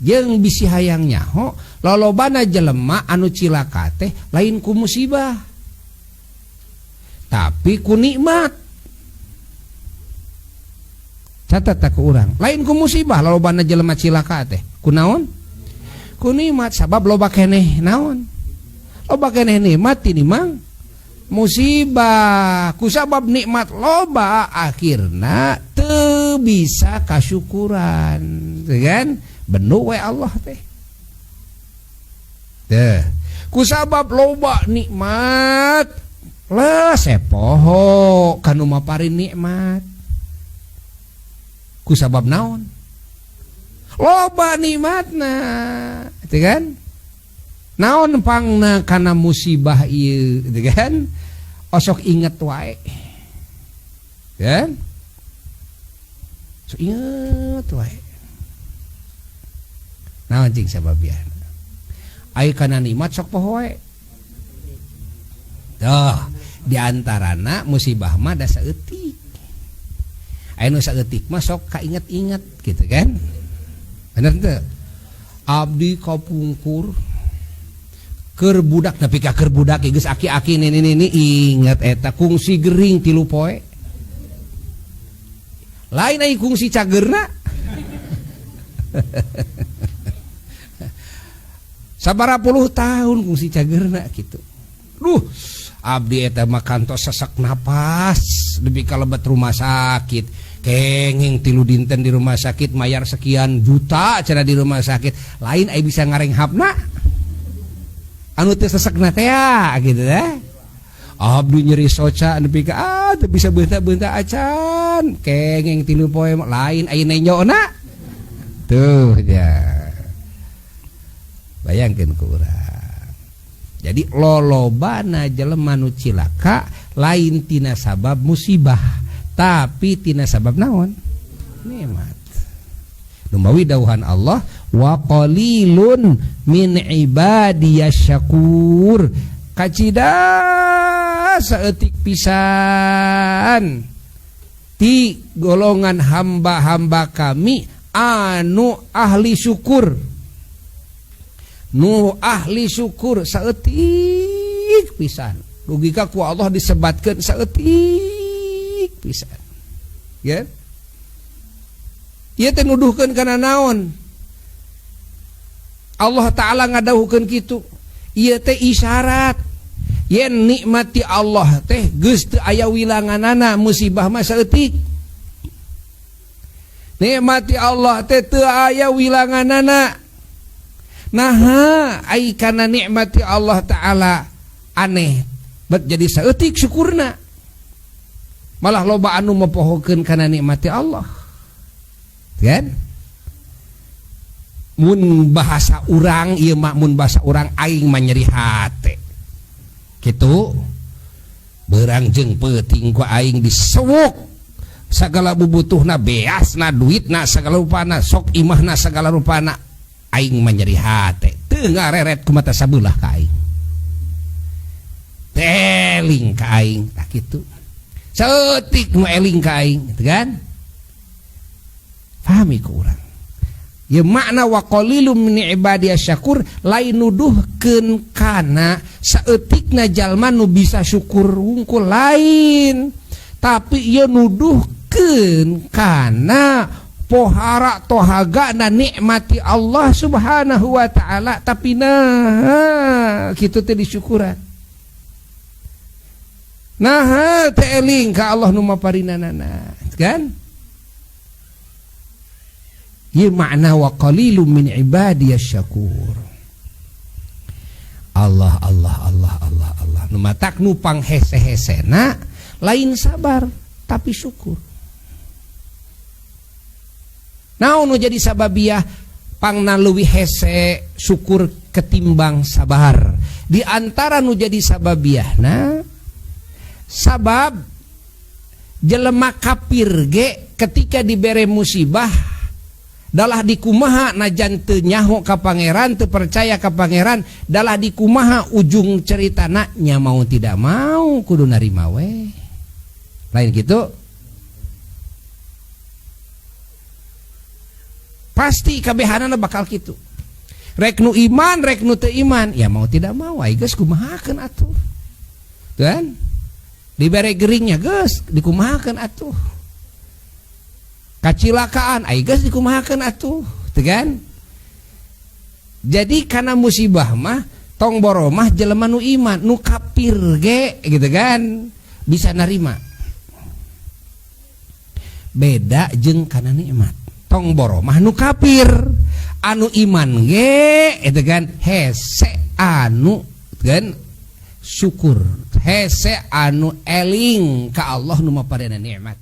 Jeung bisi hayang nyaho lolobana jelema anu cilaka teh lain ku musibah tapi ku nikmat. Catat tak ku urang, lain ku musibah lolobana jelema cilaka teh ku naon? Ku nikmat. Sabab loba keneh naon? Loba keneh nikmat tinimbang musibah. Ku sabab nikmat loba akhirna teu bisa kasyukuran, kan? Benu we Allah teh. Teh ku sabab loba nikmat lah sepoho kanu maparin nikmat. Ku sabab naon? Loba nikmatna, teu kan? Naon pangna kana musibah ieu, teu kan? Osok inget wae. Kan? Sok inget wae. Naon cing sababiahna? Ai kana nikmat sok poho wae. Tuh, diantarana musibah mah da saeutik. Aya nu saeutik mah sok kainget-inget gitu kan? Bener teu? Abdi kapungkur keur budak tapi ka keur budak geus aki-aki nini-nini inget eta kungsi gering 3 poe. Lain ai kungsi cagerna. Sabara puluh tahun kungsi cagerna gitu. Duh, abdi eta mah kantos sesak napas lebih ka lebet rumah sakit. Kenging 3 dinten di rumah sakit mayar sekian juta cenah di rumah sakit. Lain ai bisa ngarenghapna. Anu teu sesekna teh gitu teh. Abdi nyeri soca nepi ka teu bisa beunta-beunta acan. Kenging 3 poe lain ai nenyona. Tuh ya. Bayangkeun ku urang. Jadi lolobana jelema nu cilaka lain tina sabab musibah, tapi tina sabab naon? Nikmat. Lumawi dauhan Allah wa qalilun min ibadiyasyakur. Kacida saeutik pisan ti golongan hamba-hamba kami anu ahli syukur. Nu ahli syukur saeutik pisan. Logika ku Allah disebatkeun saeutik pisan. Ya. Ieu teh nuduhkeun kana naon? Allah Ta'ala ngadawuhkeun kitu. Ieu teh isyarat yen nikmati Allah teh geus teu aya wilanganana, musibah mah saeutik. Nikmati Allah teh teu aya wilanganana. Naha ai kana nikmati Allah Ta'ala aneh bet jadi saeutik syukurna. Malah loba anu mopohokeun kana nikmati Allah. Kan? Mun bahasa urang ieu mah, mun bahasa urang aing mah nyeri hate. Kitu beurang jeung peuting ku aing disewuk sagala bubutuhna, beasna, duitna sagala rupana, sok imahna sagala rupana, aing mah nyeri hate. Teu ngareret ku mata sabelah ka aing. Teling ka aing tah kitu. Saeutik nu eling ka aing, gitu kan? Fahami ku urang. Ya makna wa qalilum min ibadiyasyakur lain nuduhkeun kana saeutikna jalma nu bisa syukur wungkul lain, tapi ieu nuduhkeun kana pohara tohagana nikmati Allah Subhanahu wa taala, tapi nah kitu teh disyukuran. Nah teh eling ka Allah nu maparinanana, kan? Ieu makna wa qalilum min ibadiyasyakur. Allah Allah Allah Allah Allah. Nu matak nu panghese-hesena lain sabar tapi syukur. Naon nu jadi sababiah pangna leuwih hese syukur ketimbang sabar? Di antara nu jadi sababiahna sabab jelema kafir ge ketika dibere musibah dalah dikumaha najan teu nyaho ka pangeran, teu percaya ka pangeran, dalah dikumaha ujung ceritana nya mau tidak mau kudu narima we. Lain gitu. Pasti kabehanana bakal kitu. Rek nu iman, rek nu teu iman, ya mau tidak mau ai geus kumahakeun atuh. Kan? Dibere geringnya, geus dikumahakeun atuh. Kacilakaan, ai geus dikumahakeun atuh, teu kan? Jadi karena musibah mah tong boro mah jelema nu iman, nu kafir ge gitu kan bisa narima. Beda jeung kana nikmat. Tong boro mah nu kafir, anu iman ge itu kan hese anu kan syukur, hese anu eling ka Allah nu maparena nikmat.